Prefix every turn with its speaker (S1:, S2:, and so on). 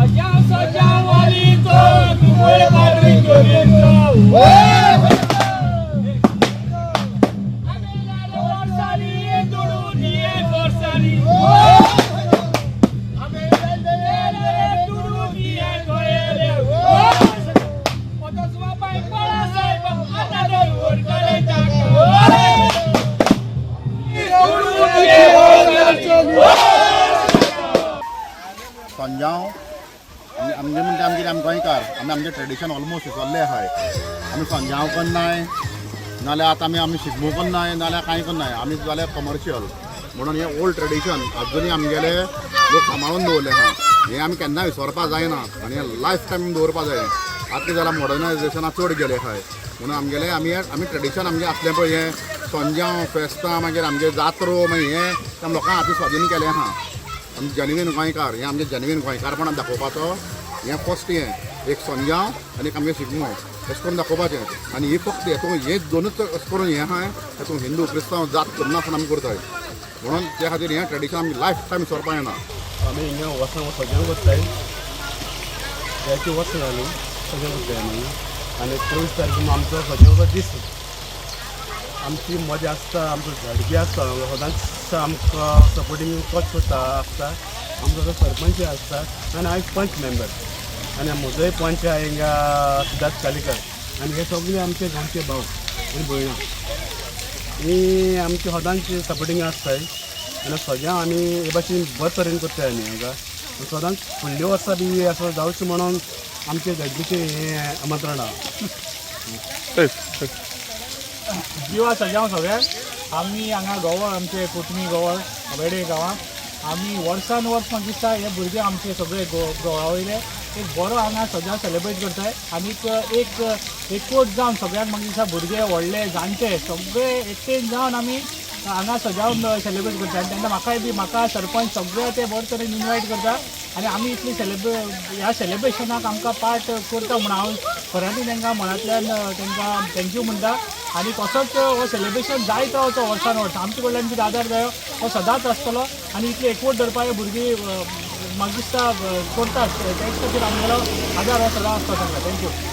S1: सजाव सजाव वालीचो तुवय पाद्री जोडीचो.
S2: संजाव आमी आमगे म्हणटा आमगे आमी गोंयकार, आमी आमगे ट्रेडिशन ऑलमोस्ट विसरले आहाय. आमी संजाव करनाय, नाल्यार आतां आमी आमी शिगमो करनाय, नाल्यार कांय करनाय. आमी जाल्यार कमर्शियल म्हणून हें ओल्ड ट्रेडिशन अजुनूय आमगेले लोक सांबाळून दवरले आहा. हें आमी केन्ना विसरपा जायना आनी हें लायफ टायम दवरपा जाय. आतां कितें जालां, मॉडर्नायजेशना चड गेले आहाय, म्हणून आमगेले आमी आमी ट्रेडिशन आमगें आसलें पळय, हें संजाव फेस्तां, मागीर आमगे जात्रो, मागीर हें लोकांक हाती स्वाधीन केलें आहा. आमी जेन्युइन गोंयकार, हें आमचें जेन्युइन गोंयकारपणान दाखोवपाचो हें फर्स्ट हें एक संजाव आनी एक आमगे शिगमो अशें करून दाखोवपाचें. आनी ही फक्त हेतून हे दोनूच अशें करून हें आहा, हेतून हिंदू क्रिस्तांव जात करनासतना आमी करताय. म्हणून त्या खातीर हें ट्रेडिशन आमी लायफ टायम विसरपा येना.
S3: आमी हिंगा वर्सां सगळ्यांक वताय. जायतीं वर्सां जालीं सगळ्यांक वताय आमी. आनी 24 तारखे आमचो सगळ्यांचो दीस. आमची मजा आसता, आमचो झडपी आसता, सदांच आमकां सपोर्टींग कोच करता आसता. आमचो सरपंच आसता आनी हांव एक पंच मेंबर आनी म्हजोय पंच आहा हिंगा, सिद्धार्थ कालेकर. आनी हे सगळे आमचे गांवचे भाव आनी भयणां ही आमचे सदांच सपोर्टींग आसताय. आनी सगळ्यांक आमी हे भाशेन बरे तरेन करताय आमी हांगा. सदांच फुडल्या वर्सा बी असो जावचें म्हणून आमचे झडपीचें हें आमंत्रण आहा.
S1: जिवा सजाव सगळ्यांक. आमी हांगा गोवळ, आमचे कोटमी गोवळ वेडे गांवांत आमी वर्सान वर्स म्हाका दिसता हे भुरगे आमचे सगळे गोवा वयले एक बरो हांगा सजाव सेलेब्रेट करताय. आनीक एक एकवट जावन सगळ्यांक म्हाका दिसता भुरगे, व्हडले, जाणटे सगळे एकटेन जावन आमी हांगा सजाव सेलेब्रेट करता. आनी तेन्ना म्हाकाय बी म्हाका सरपंच सगळे ते बरे तरेन इनवायट करता आनी आमी इतली ह्या सेलेब्रेशनाक आमकां पार्ट करता म्हूण हांव खऱ्यांनी तांकां मनांतल्यान तांकां thank you म्हणटा. आनी तसोच हो सेलेब्रेशन जायत रावचो वर्सान वर्स. आमचे कडल्यान कितें आदार जायो हो सदांच आसतलो. आनी इतली एकवट दवरपा हे भुरगीं म्हाका दिसता करतात, तेच खातीर आमगेलो आदार हो सदां आसता तांकां. Thank you.